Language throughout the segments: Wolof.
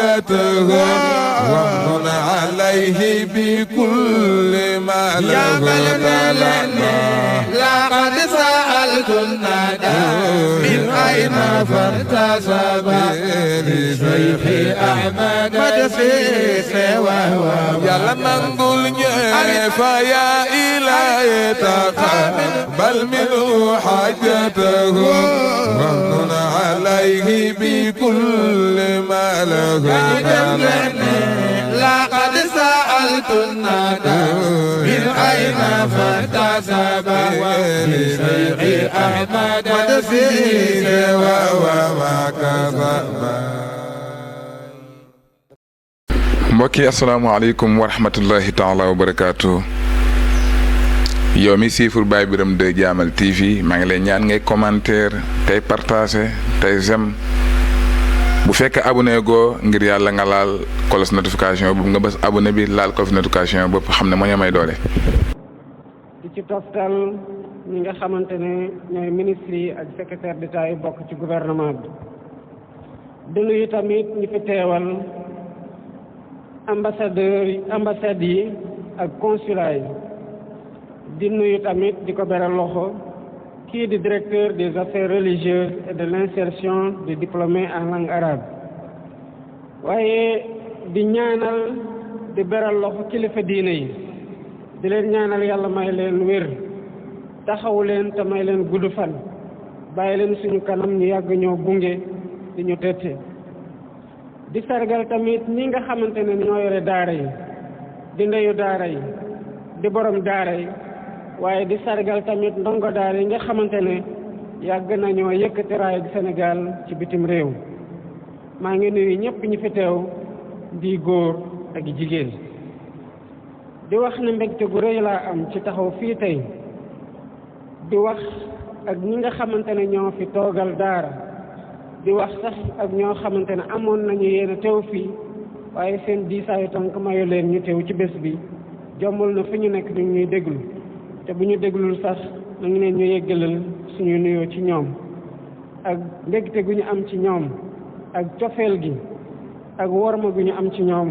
حاجته وامن عليه بكل ما له لقد سألت الندى من أين فارتسب لشيخ أحمد مدسيس وهو يلا نقول فيا إلهي تقبل منه حاجته وامن عليه بكل ما له لقد سألت الندى من أين فارتسب لشيخ أحمد مدسيس وهو mbokk yi asalaamaaleykum wa rahmatullahi taala wa barakaatu. yow mi siifur Baye Birame 2 Jaamal TV maa ngi lay ñaan ngay commentaire tey partager tey j'aime bu fekkee abonné goo ngir yàlla nga laal kolos notification boobu nga bës abonné bi laal kolos notification boobu xam ne moo ñu may doole. di ci toftal ñi nga xamante ne ñooy ministres yi ak secrétaire d'État yi bokk ci gouvernement bi. di nuyu tamit ñi fi teewal ambassades yi ak consulat yi. di nuyu tamit di ko beral loxo kii di directeur des affaires religieuses et de l'insertion des diplômés en langue arabe waaye di ñaanal di beral loxo kilifa diine yi di leen ñaanal yàlla may leen wér taxawu leen te may leen gudd fan bàyyi leen suñu kanam ñu yàgg ñoo gunge di ñu tette di sargal tamit ñi nga xamante ne ñoo yore daara yi di ndeyu daara yi di borom daara yi waaye di sargal tamit ndongo daara yi nga xamante ne yàgg nañoo yëkkati raayu Sénégal ci bitim réew maa ngi nuyu ñëpp ñi fi teew di góor ak jigéen di wax ne mbégte gu rëy laa am ci taxaw fii tey di wax ak ñi nga xamante ne ñoo fi toogal daara di wax sax ak ñoo xamante ne amoon nañu yéen a teew fii waaye seen diisaayu tànk mayu leen ñu teew ci bés bi jombul na fi ñu nekk ñu ñuy déglu te bu ñu déglul sax na ngi leen ñu yeggalal suñu nuyoo ci ñoom ak mbégte gu ñu am ci ñoom ak cofeel gi ak worma gu ñu am ci ñoom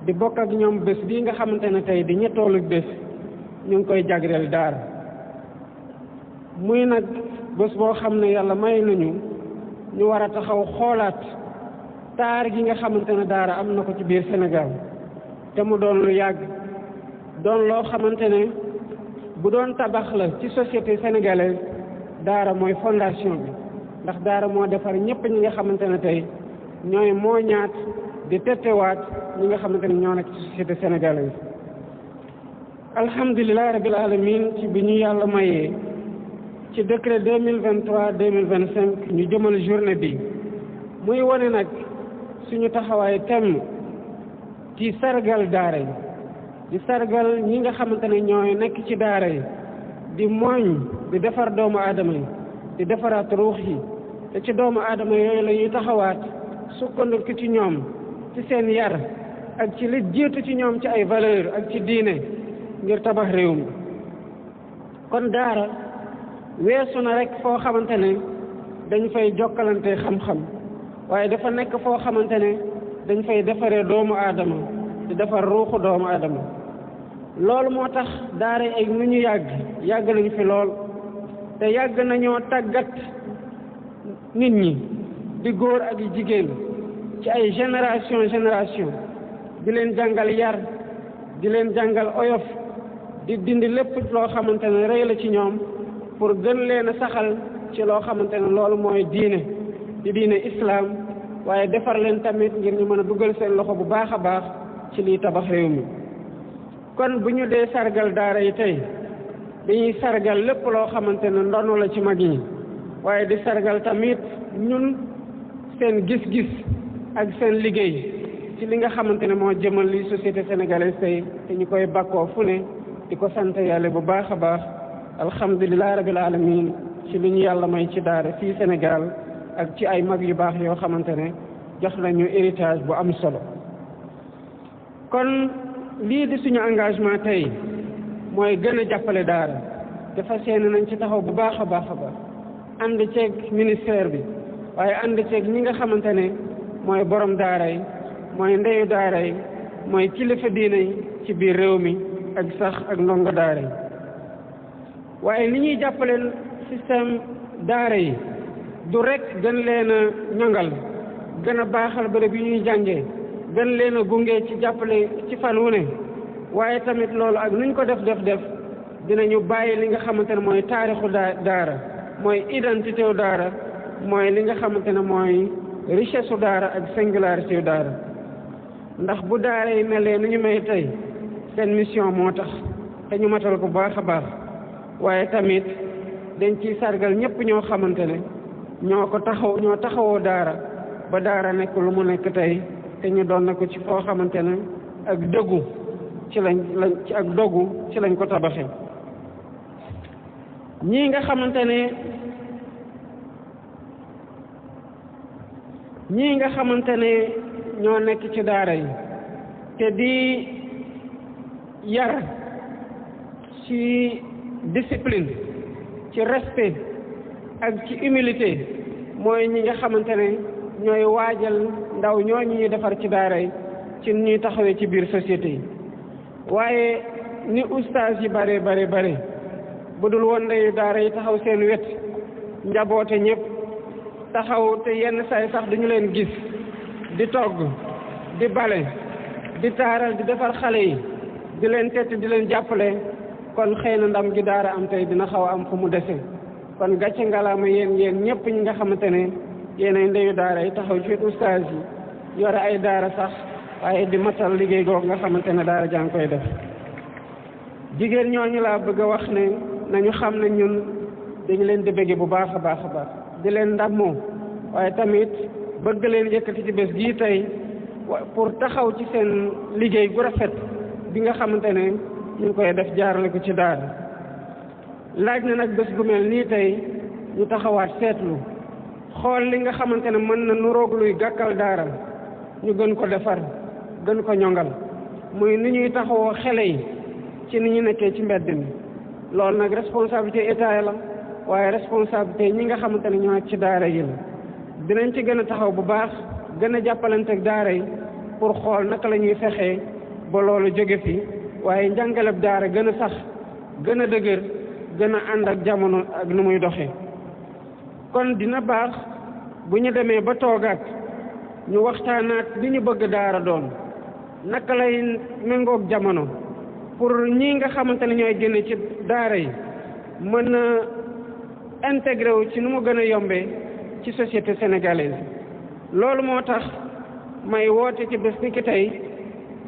di bokk ak ñoom bés bii nga xamante ne tey di ñettoolu bés ñu ngi koy jagleel daara muy nag bés boo xam ne yàlla may nañu ñu war a taxaw xoolaat taar gi nga xamante ne daara am na ko ci biir Sénégal te mu doon lu yàgg doon loo xamante ne bu doon tabax la ci société sénégalaise daara mooy fondation bi ndax daara moo defar ñëpp ñi nga xamante ne tey ñooy moo ñaat di tettewaat ñi nga xamante ne ñoo nekk ci société sénégalaise. alhamdulilah rabil alamin ci bi ñu yàlla mayee ci décret 2023-2025 ñu jëmal journée bi muy wane nag suñu taxawaay temm ci sargal daara yi di sargal ñi nga xamante ne ñooy nekk ci daara yi di mooñ di defar doomu aadama yi di defaraat ruux yi te ci doomu aadama yooyu la ñuy taxawaat sukkandiku ci ñoom ci seen yar ak ci li jiitu ci ñoom ci ay valeur ak ci diine ngir tabax réew mi kon daara weesu na rek foo xamante ne dañ fay jokkalante xam-xam waaye dafa nekk foo xamante ne dañ fay defaree doomu aadama di defar ruuxu doomu aadama loolu moo tax daara ay nu ñu yàgg nañu fi lool te yàgg nañoo tàggat nit ñi di góor ak jigéen ci ay génération di leen jàngal yar di leen jàngal oyof di dindi lépp loo xamante ne rëy la ci ñoom pour gën leen a saxal ci loo xamante ne loolu mooy diine di diine islam waaye defar leen tamit ngir ñu mën a dugal seen loxo bu baax a baax ci liy tabax réew mi kon bu ñu dee sargal daara yi tey dañuy sargal lépp loo xamante ne ndono la ci mag ñi waaye di sargal tamit ñun seen gis-gis ak seen liggéey ci li nga xamante ne moo jëmal li société sénégalaise tey te ñu koy bakkoo fu ne di ko sant yàlla bu baax a baax alhamdulilah rabil alamin ci li ñu yàlla may ci daara fii Sénégal ak ci ay mag yu baax yoo xamante ne jox nañu héritage bu am solo kon lii di suñu engagement tey mooy gën a jàppale daara dafa seen nañ ci taxaw bu baax a baax a baax ànd ceeg ministère bi waaye ànd ceeg ñi nga xamante ne mooy borom daara yi mooy ndeyu daara yi mooy kilifa diine yi ci biir réew mi ak sax ak ndongo daara yi waaye li ñuy jàppale système daara yi du rek gën leen a ñongal gën a baaxal bërëb yi ñuy jàngee gën leen a gunge ci jàppale ci fan wu ne waaye tamit loolu ak nuñ ko def dinañu bàyyi li nga xamante ne mooy taarixu daara mooy identité wu daara mooy li nga xamante ne mooy richesse u daara ak singularité wu daara ndax bu daara yi melee nu ñu may tey seen mission moo tax te ñu matal ko baax a baax waaye tamit dañ ciy sargal ñëpp ñoo xamante ne ñoo taxawoo daara ba daara nekk lu mu nekk tey te ñu doon na ko ci foo xamante ne ak dëggu ci lañ ko tabaxee ñii nga xamante ne ñoo nekk ci daara yi te di yar ci discipline ci respect ak ci humilité mooy ñi nga xamante ne ñooy waajal ndaw ñooñu ñuy defar ci daara yi ci ñuy taxawee ci biir société yi waaye ni ustaas yi bare bu dul woon ndeyu daara yi taxaw seen wet njaboote ñëpp taxaw te yenn saay sax duñu leen gis di togg di bale di taaral di defar xale yi di leen tett di leen jàppale kon xëy na ndam gi daara am tey dina xaw a am fu mu dese kon gàcce ngalaama yéen ñëpp ñi nga xamante ne yéenay ndeyu daara yi taxaw ci wetu ustaas yi yore ay daara sax waaye di matal liggéey googu nga xamante ne daara jàng koy def jigéen ñooñu laa bëgg a wax ne nañu xam ne ñun dañu leen di bëgge bu baax a baax di leen ndammoo waaye tamit bëgg leen yëkkati ci bés gii tey pour taxaw ci seen liggéey gu rafet bi nga xamante ne ñu ngi koy def jaarale ko ci daara laaj na nag bés gu mel nii tey ñu taxawaat seetlu xool li nga xamante ne mën na nuroog luy gàkkal daara ñu gën ko defar gën ko ñongal muy ni ñuy taxawoo xale yi ci ni ñu nekkee ci mbedd mi loolu nag responsabilité état la waaye responsabilité ñi nga xamante ne ñoo ci daara yi la dinañ ci gën a taxaw bu baax gën a jàppalante ak daara yi pour xool naka la ñuy fexee ba loolu jóge fi waaye njàngaleb daara gën a sax gën a dëgër gën a ànd ak jamono ak nu muy doxee kon dina baax bu ñu demee ba toogaat ñu waxtaanaat li ñu bëgg daara doon naka lay méngoog jamono pour ñi nga xamante ne ñooy génne ci daara yi mën a intégré wu ci nu mu gën a yombee ci société sénégalaise loolu moo tax may woote ci bés ni ki tey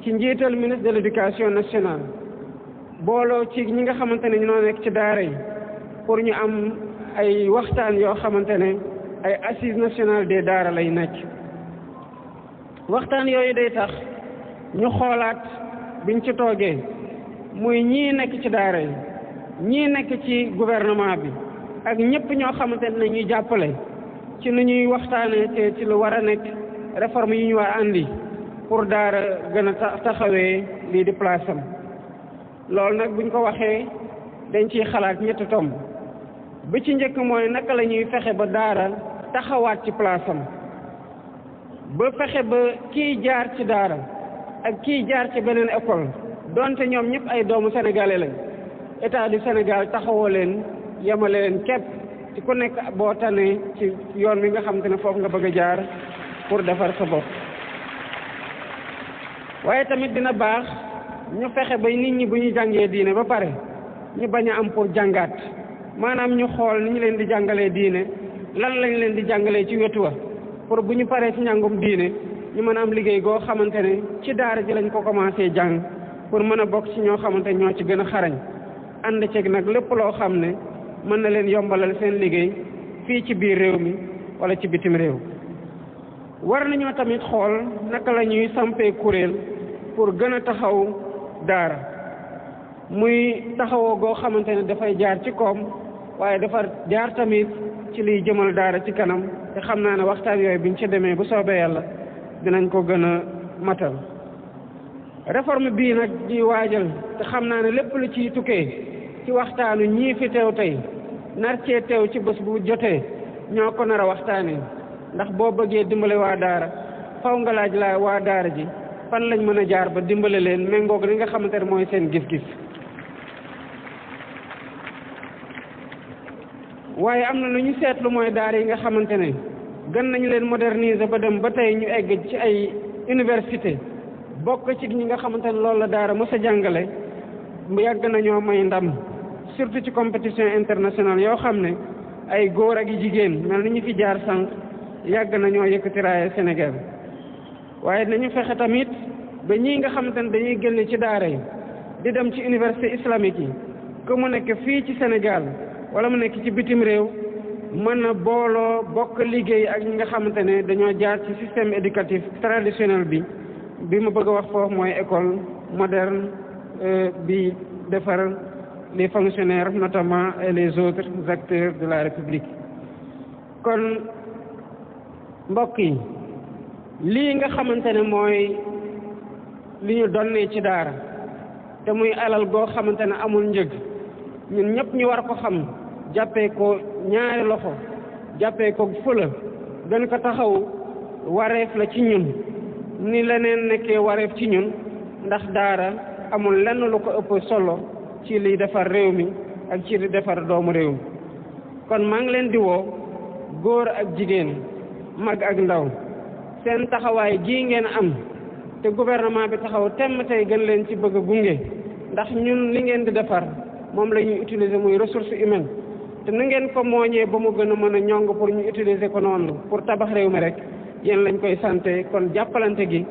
ci njiital ministre de l'éducation nationale booloo ci ñi nga xamante ne ñoo nekk ci daara yi pour ñu am ay waxtaan yoo xamante ne ay assises nationales des daara lay nekk waxtaan yooyu day tax ñu xoolaat biñ ci toogee muy ñii nekk ci daara yi ñii nekk ci gouvernement bi ak ñëpp ñoo xamante ne ñuy jàppale ci nu ñuy waxtaanee te ci lu war a nekk réforme yi ñu war a andi pour daara gën a taxawee lii di place am loolu nag buñ ko waxee dañ ciy xalaat ñetti tomb bi ci njëkk mooy naka la ñuy fexe ba daara taxawaat ci place am ba fexe ba kii jaar ci daara ak kii jaar ci beneen école donte ñoom ñëpp ay doomu sénégalais lañ état du Sénégal taxawoo leen yemale leen képp ci ku nekk boo tanee ci yoon wi nga xamante ne foofu nga bëgg a jaar pour defar sa bopp waaye tamit dina baax ñu fexe ba nit ñi bu ñu jàngee diine ba pare ñu bañ a am pour jàngaat maanaam ñu xool ni ñu leen di jàngalee diine lan lañ leen di jàngalee ci wetu wa pour bu ñu paree ci njàngum diine ñu mën a am liggéey goo xamante ne ci daara ji lañ ko commencé jàng pour mën a bokk ci ñoo xamante ñoo ci gën a xarañ ànd ceeg nag lépp loo xam ne mën na leen yombalal seen liggéey fii ci biir réew mi wala ci bitim réew war nañoo tamit xool naka la ñuy sampee kuréel pour gën a taxaw daara muy taxawoo goo xamante ne dafay jaar ci koom waaye dafa jaar tamit ci liy jëmal daara ci kanam te xam naa ne waxtaan yooyu biñ ci demee bu soobee yàlla dinañ ko gën a matal réforme bii nag di waajal te xam naa ne lépp lu ciy tukkee ci waxtaanu ñii fi teew tey nar cee teew ci bés bu jotee ñoo ko nar a waxtaanee ndax boo bëggee dimbale waa daara faw nga laaj la waa daara ji fan lañ mën a jaar ba dimbale leen méngoog li nga xamante ne mooy seen gis-gis. waaye am na lu ñu seetlu mooy daara yi nga xamante ne gën nañu leen moderniser ba dem ba tey ñu egg ci ay université bokk ci ñi nga xamante ne loolu la daara mës a jàngale yàgg nañoo may ndam surtout ci compétition internationale yoo xam ne ay góor ak i jigéen mel ni ñu fi jaar sànq yàgg nañoo yëkkati raaya Sénégal. waaye nañu fexe tamit ba ñii nga xamante ne dañuy génn ci daara yi di dem ci université islamique yi que mu nekk fii ci Sénégal wala mu nekk ci bitim réew mën a booloo bokk liggéey ak ñi nga xamante ne dañoo jaar ci système éducatif traditionnel bi ma bëgg a wax foofu mooy école moderne bi defar les fonctionnaires notamment et les autres acteurs de la République. kon mbokk yi lii nga xamante ne mooy li ñu donnee ci daara te muy alal goo xamante ne amul njëg ñun ñëpp ñu war ko xam jàppee ko ñaari loxo jàppee ko fula gën ko taxaw wareef la ci ñun ni leneen nekkee wareef ci ñun ndax daara amul lenn lu ko ëpp solo ci liy defar réew mi ak ci li defar doomu réew mi. kon maa ngi leen di woo góor ak jigéen mag ak ndaw seen taxawaay gii ngeen am te gouvernement bi taxaw temm tey gën leen ci bëgg a gunge ndax ñun li ngeen di defar moom la ñuy utiliser muy ressource humaine te na ngeen ko mooñee ba mu gën a mën a ñong pour ñu utiliser ko noonu pour tabax réew mi rek yéen lañ koy santé. kon jàppalante gi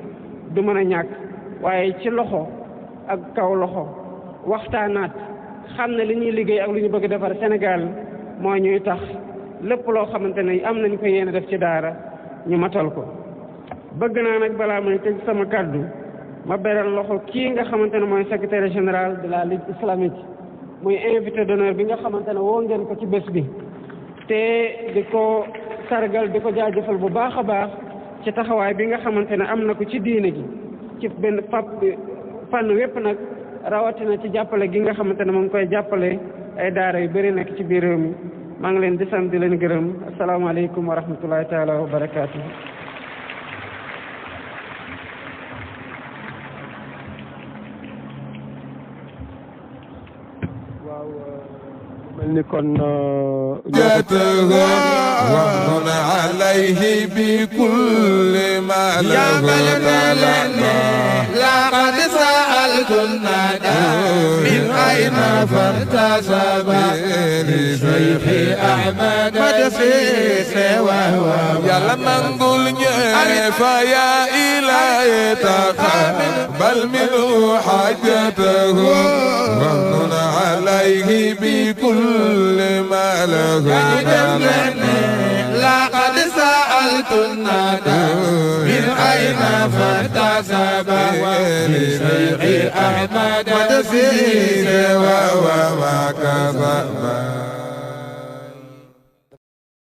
du mën a ñàkk waaye ci loxo ak kaw loxo waxtaanaat xam ne li ñuy liggéey ak lu ñu bëgg defar Sénégal moo ñuy tax lépp loo xamante ne am nañ ko yéen a def ci daara ñu matal ko. bëgg naa nag balaa may tëj sama kàddu ma beral loxo kii nga xamante ne mooy secrétaire général de la Ligue islamique muy invité d'honneur bi nga xamante ne woo ngeen ko ci bés bi te di ko sargal di ko jaajëfal bu baax a baax ci taxawaay bi nga xamante ne am na ko ci diine gi ci benn fànn wépp nag rawatina ci jàppale gi nga xamante ne mu ngi koy jàppale ay daara yu bëri nekk ci biir réew mi maa ngi leen di sant di leen gërëm asalaamaaleykum wa rahmatullahi taala wa barakaatu. mel ni kon ومن عليه بكل ما له لقد سألت الندى من أين فارتسب لشيخ أحمد مدسيس وهو يلا منقول فيا إلهي تقبل منه حاجته ومن عليه بكل ما له لقد سألت الندى من أين فارتسب لشيخ أحمد مدسيس وهو ما كذب